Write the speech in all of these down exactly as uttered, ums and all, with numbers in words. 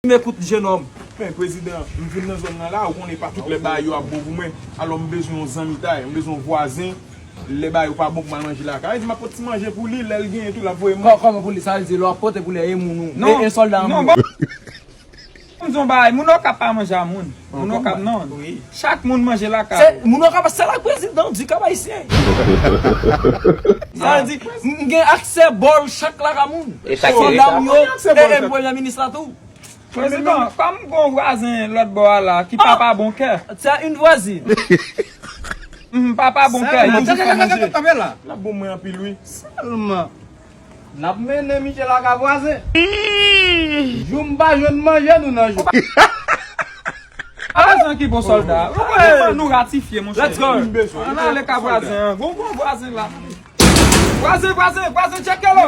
M ekout jenòm. Men, prezidan, m vin nan zòn nan la, ou konnen pa tout lè bagay yo ap bon pou mwen. Alò, m bezwen yon zanmitay, m bezwen yon vwazen. Lè bagay yo pa bon pou m al manje lakay. Li di, m ap pot ti manje pou li, lè l genyen tou, l ap voye mwen. Kò-, kòman pou li? Sa vle di, lè w ap pote pou li, e moun ou, e, e sòlda an. Non, non, non. M di yon bagay, moun Okap pa manje a moun. Moun Okap non. Wi. Chak moun manje lakay. Se, moun Okap, se la prezidan di Kap Ayisyen. Sa vle di, m gen aksè bòl chak lakay moun. E sa ki sòlda m yo, e, e premye minis la tou. Prezidan, kòm gon vwazen lòt bò a la, ki papa bon kè. T'as une voisine. Mhm, papa bon kè, li toujou fè manje. L ap bon mwen anpil, wi. Sèlman. N ap mennen Michel lakay vwazen. Jou m pa jwenn manje, nou nan jou. Vwazen ki bon sòlda. Ou kwè nou ratifye, monchè. Let's go. Ann ale kay vwazen an. Gon, gon vwazen la. Vwazen, vwazen, vwazen, tcheke l.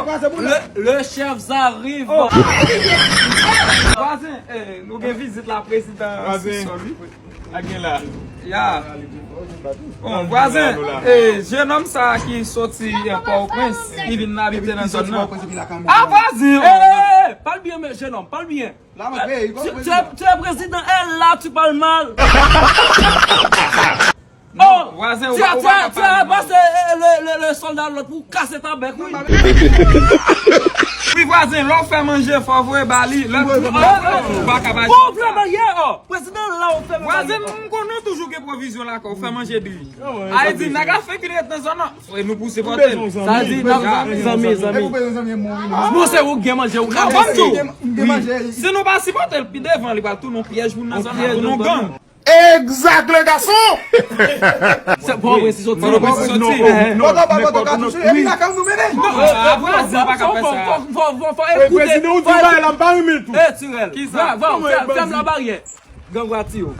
Le, le chef arrive. Oh. Vwazen, eh, nou gen vizit la, prezidan. Vwazen. Sou sòl, wi. A gen la. Ya. Bon, vwazen, eh, jenòm sa a ki soti, eh, Pòtoprens, ki vin abite nan zòn nan. Ah, vwazen! Eh, eh, eh, pale byen, men, jenòm, pale byen. Tu, tu es, tu es président, et là, tu parles mal. Oh, vwazen, tu as, tu as, tu as passé, eh, le, le, le soldat l'autre pour casser ta bec, oui. Wi, vwazen, lè w fè manje, fò w voye ba li. Lè ou pa ka ba li. Bon, vle manje, oh. Prezidan la, ou fè manje. Vwazen, m konnen w toujou gen pwovizyon lakay, ou fè manje diri. Ay di, nèg la fenk vin ret nan zòn nan. Frè, nou pou sipòte l. Sa di, n ap zanmi, zanmi. Bon, se ou gen manje, ou ka manje. Si nou pa sipòte l, pi devan, li pral tounen yon pyèj pou nou nan zòn nan, pou nou gang. Exact, le garçon! Se bon, mwen si soti. Bon, mwen si soti. Non, non, non, non, non, non. Epi la, kan nou mennen. Non, ah, vwazen pa ka fè sa. Fò, fò, fò, fò, fò, ekoute. Prezidan, ou di bagay la, m pa renmen l tou. Eh, Tirel. Kisa? Va, va, fèm, fèm la baryè. Gang Wati yo.